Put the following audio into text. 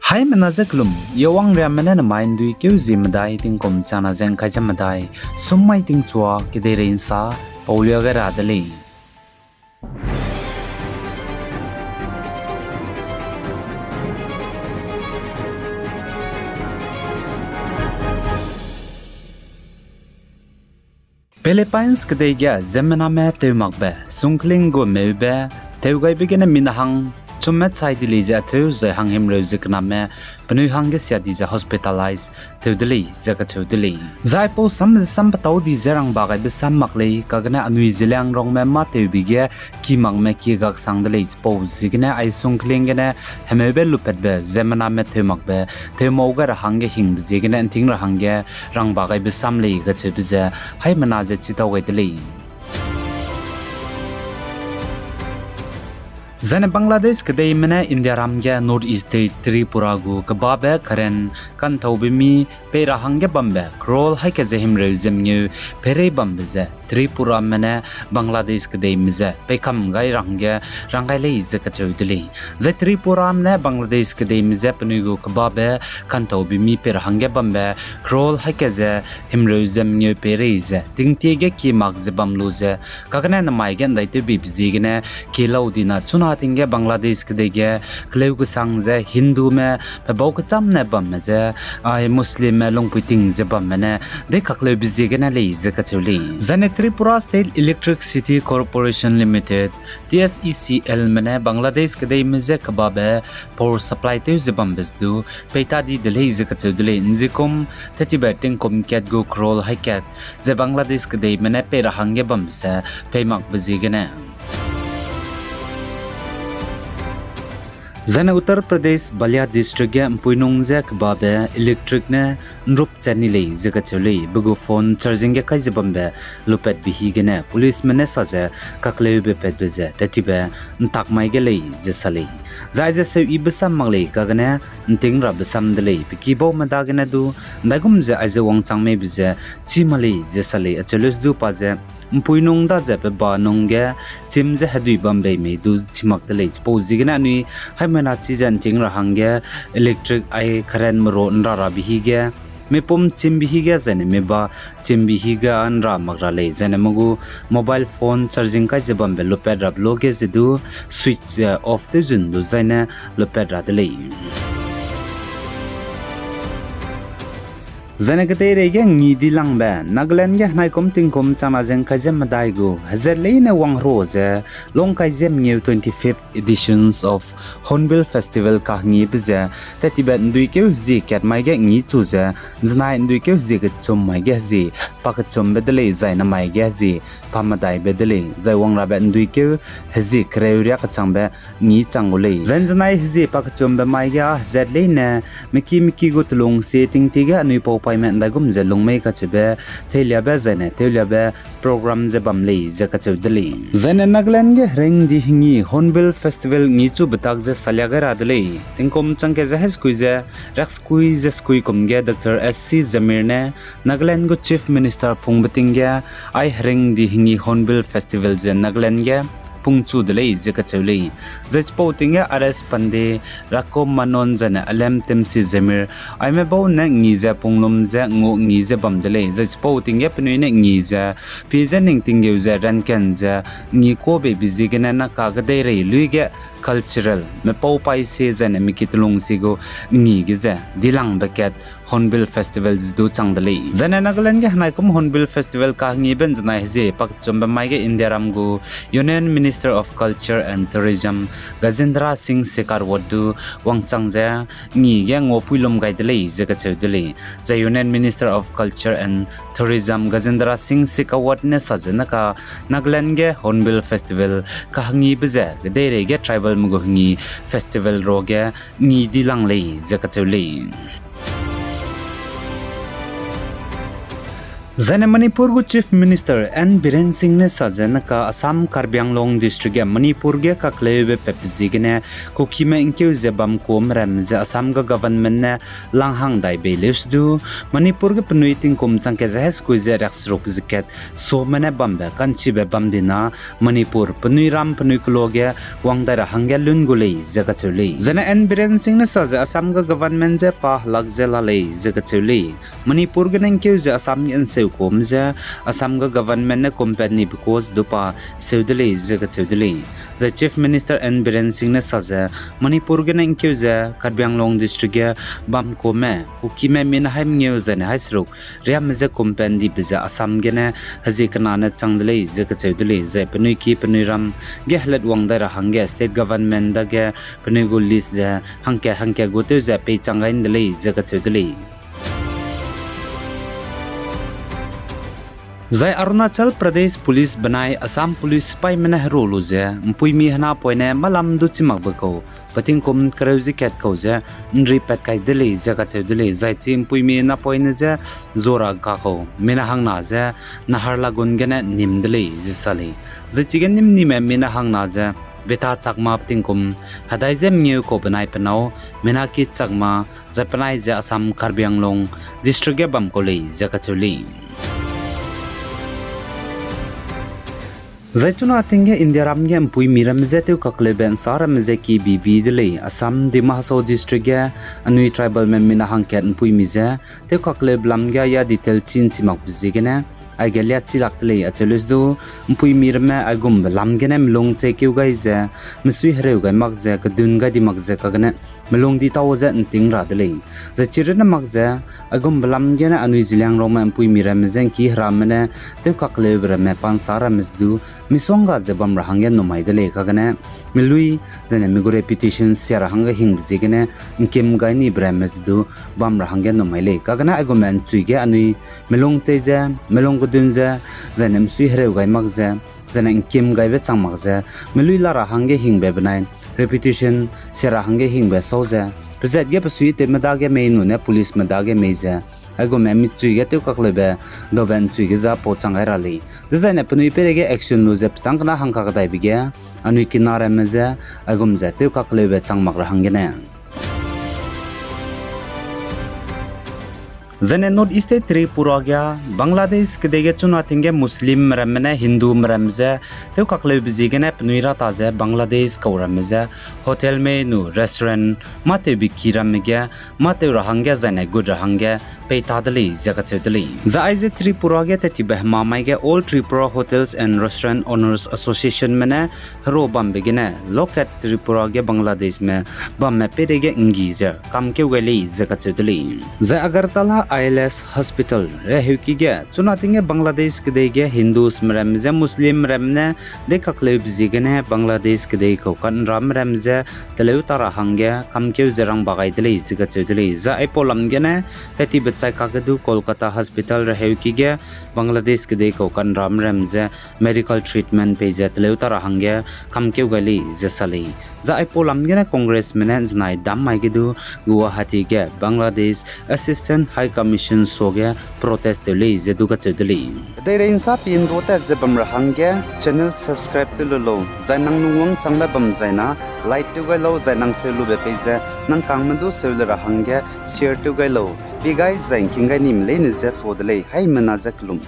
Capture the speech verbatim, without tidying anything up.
Haimena ze kelum, yawang riamme ne nemai ’nduikeu zie medai tingkum chana ze ’ngkai ze medai, summai tingchua kedeirei ’nsa paulia gai ra de lei. Philippines kedei ge ziemmename tewmakbe, sungkling gu meube, tewgaibe gene mina hang chumme chai di lei ze acheu zai hang himreu ze kename penui hangge sia di ze hospitalize tew de lei ze kacheu de lei. Zai pau sam ze sam petau di ze rangba gaibe sam mak lei, kagene anui Zeliangrongme mâ tewbe ge ki makme ki gaksang de lei chipau ziegene ai sungkling gene hemeube lupatbe, ziemmename tewmakbe, tewmau gai ra hangge hingbe ziegene ’nting ra hangge rangba gaibe sam lei kacheube ze haimena ze chitau gai de lei. Zaine Bangladesh kedeime ne Indiaram ge North East State Tripura gu kebabe karen kantaube mi pei ra hangge bambe crore haî kat ze himreu ze mengeu peirei bambe ze Tripuramme ne Bangladesh kedeime ze peikam gai ra hangge rang gai lei ze kacheu de lei. Zai Tripuramme ne Bangladesh kedeime je penui gu kebabe kantaube mi pei ra hangge bambe crore haî kat ze himreu ze mengeu peirei ze tingtie ge kie mak ze bam lu ze, kagene nemai ge ’ndaitewbibe ziegene kie lau dina chuna ting ge Bangladesh kedei ge keleu kesang ze Hindume pebau kecham ne bamme ze, ai Muslimme lungpui ting ze bamme ne deikakleube ziegene lei ze kacheu lei. Zaine Tripura State Electricity Corporation Limited, T S E C L me ne Bangladesh kedeime je kebabe power supply tew ze bambe ze du peita di de lei ze kacheu de lei. ’Nzikum tettibe tingkum kat gu crore haî kat ze Bangladesh kedeime ne pei ra hangge bambe ze pei makbe ziegene. Zaine Uttar Pradesh Balia District ge ’mpuinung je kebabe electric ne ’nrup chat ni lei ze kacheu lei. Be gu phone charging ge kai ze bambe lupatbe hi gene policeme ne sa ze kakleube patbe ze tettibe ’ntak mai ge lei ze sa lei. Zai aize seu yibe sam mak lei kagene ’nting rabe sam de lei. Pe kibaume dagene du ’ndaigum ze aize wangchang meibe ze chî mak lei ze sa lei. Acheu leu se du pa ze ’mpuinung daze pe ba nung ge chim ze hedui bam bei mei du chî mak de lei. Chipau ziegene anui haimena chi ze ’nting ra hangge electric ai karen mero ’nra rabe hi ge, mipum chimbe hi ge zaine miba chimbe hi ge ’nra mak ra lei. Zaine me gu mobile phone charging kai ze bambe lupat rabe luage ze du switch ze off tew zun du zaine lupat ra de lei. Zaine kedeirei ge ngi dilangbe Nagaland ge henaikum tingkum changna ze ’ngkai ze medai gu hezat leine wangherua ze lungkai ze mengeu twenty-fifth editions of Hornbill Festival kahengibe ze tettibe ’nduikeu hezie kat mai ge ngi chu ze ’nzenai ’nduikeu hezie kechum mai ge hezie pakechumbe de lei, zai namai ge hezie pamedaibe de lei, zai wangrabe ’nduikeu hezie kereu riâ kechangbe ngi chang gu lei. Zai ’nzenai hezie pakechumbe mai ge â hezat leine meki meki gu telung sie tingtie ge anui paupaime ’ndaigum ze lungmei kacheube teiliabe zaine tewliabe program ze bam lei ze kacheu de lei. Zaine Nagaland ge heringdi hengi Hornbill Festival ngi chube tak ze salia gai ra de lei. Tingkum changkat ze hezekui ze riaksekui ze sekui kum ge Doctor S C Jamir ne Nagaland gu Chief Minister pungbe ting ge ai heringdi hengi Hornbill Festival ze Nagaland ge pungchu de lei ze kacheu lei. Zai chipau ting ge R S Pandey, Rakom Menon zaine Alem Timsi Jamir, aime bau ne ngi ze punglum ze ngu ngi ze bam de lei. Zai chipau ting ge penui ne ngi ze pie ze ning tinggeu ze ranken ze ngi kuâ beibe ziegene naka kedeirei lui ge cultural mepau paî sie zaine meki telung sie gu ngi ge ze dilangbe kat Hornbill Festival ze du chang de lei. Zaine Nagaland ge henaikum Hornbill Festival kahengibe ’nzenai hezie pakechumbe mai ge Indiaram gu Union Minister of Culture and Tourism Gajendra Singh Shekhawat du wangchang ze ngi ge nguapuî lum gai de lei ze kacheu de lei. Zai Union Minister of Culture and Tourism Gajendra Singh Shekhawat ne sa ze naka Nagaland ge Hornbill Festival kahengibe ze kedeirei ge tribalme gu hengi festival ruage ngi dilang lei ze kacheu lei. Zaine Manipur gu Chief Minister N Biren Singh ne sa ze neka Assam Karbi Anglong District ge Manipur ge kakleube pep ziegene Kukime ’ngkeu ze bam kume ramme ze Assam ga government ne langhang dai bei leuse du, Manipur ge penui tingkum chang kat ze hesekui ze riakseruk ze kat suame ne bambe ka'nchibe bam dina, Manipur penui ram penui keloa ge wang dai ra hangge lun gu lei ze kacheu lei. Zaine N Biren Singh ne sa ze Assam ga government je pa helak ze la lei ze kacheu lei. Manipur gene ’ngkeu ze Assam ge ’nseu kume ze Assam ga government ne company because du pa seu de lei ze kacheu de lei. Zai Chief Minister N Biren Singh ne sa ze Manipur gene ’ngkeu ze Karbi Anglong District ge bam kume Kukime mina hai mengeu zaine hai seruk riamme je company dibe ze Assam gene hezie kena ne chang de lei ze kacheu de lei. Zai penui ki penui ram ge helat wang dai ra hangge state government dage penui gu list ze hangkat hangkat gu tew ze peichang gai ’nde lei ze kacheu de lei. Zai Arunachal Pradesh Police benai Assam Police sipaîme ne heru lu ze, ’mpuimi henapoine mâlam du chimakbe kau, petingkum kereu ze kat kau ze, ’nri pat kai de lei ze kacheu de lei, zai chi ’mpuimi napoine je zora ’ngka kau, mina hangna ze Naharlagun gene ’nnim de lei ze sa lei. Zai chige ’nnimnime mina hangna ze Beta Chakma petingkum hedai ze mengeu kau benai penâu, Minaki Chakma, zai penai ze Assam Karbi Anglong District ge bam kau lei ze kacheu lei. Zai chuna ting ge India ram ge ’mpuimi ramme je tewkakleube ’nsa ramme ze ki bibi de lei. Assam Dima Hasao District ge anui tribalme mina hangkat ’mpuimi ze tewkakleube lam ge ya detail chi ’nchimakbe ziegene aige liachi lak de lei acheu leuse du, ’mpuimi ramme aigumbe lam gene melung cheikeu gai ze, mesui hereu gai mak ze, kedun gai di mak ze kagene melung di tau ze ’nting ra de lei. Zai chirunne mak ze, aigumbe lam gene anui Zeliangrongme ’mpuimi ramme je ’ngki herame ne tewkakleube ramme pa ’nsa ramme ze du, misongga ze bam ra hangge numai de lei kagene, melui, zaine mi gu reputation sia ra hangge hingbe ziegene, ’ngkim gai nibe ramme ze du, bam ra hangge numai lei kagene aigumme ’nchui ge anui melung chei ze, melung kedun ze, zaine mesui hereu gai mak ze, zaine ’ngkim gaibe chang mak ze, melui la ra hangge hingbe benai reputation sia ra hangge hingbe sau ze, pezat ge pesui tewme dage mei nune policeme dage mei ze, aigumme michui ge tewkakleube daube ’nchui ge za pau chang gai ra lei. Dezaine penui peireige action lu ze pechâng kena hangkak daibe ge, anui kinaramme je, aigum ze tewkakleube chang mak ra hanggene Zaine North East State Tripura ge, Bangladesh kedei ge chuna ting ge Muslimme ramme ne Hindume ramme je, tewkakleube ziegene penui rata ze Bangladesh kau ramme je, hotel mei nu restaurant, mâ tewbe ki ramme ge, mâ tew ra hangge zaine gut ra hangge, pei ta de lei ze kacheu de lei. Zai aize Tripura ge tettibe hemamai ge All Tripura Hotels and Restaurant Owners Associationme ne, hero bambe gene, lokat Tripura ge Bangladeshme, bamme peireige ’nggi ze, kamkeu gai lei ze kacheu de lei. Zai Agartala I L S Hospital, reheuki ge, chuna ting ge Bangladesh kedei ge Hindusme ramme je Muslimme ramme ne, deikakleube ziegene Bangladesh kedei kau kanrame ramme je, teleu ta ra hangge, kamkeu ze rangba gai de lei ze kacheu de lei. Zai aipau lam gene, tettibe chai kage du Kolkata Hospital reheuki ge, Bangladesh kedei kau kanrame ramme je, medical treatment pei ze teleu ta ra hangge, kamkeu gai lei ze sa lei. Zai aipau lam gene Congressme ne ’nzenai dam mai ge du, Guwahati ge Bangladesh Assistant High Commission suage protest tew lei ze du kacheu de lei. Kedeirei ’nsa pinduâtat ze bam ra hangge channel subscribe tew lu lau, zai nang lungwangchangbe bam zaina, like tew gai lau, zai nang seu lube pei ze, nang kangme du seu le ra hangge share tew gai lau. Pi gai zai ’ngking gai nime leine je tuâ de lei, haimena je kelum.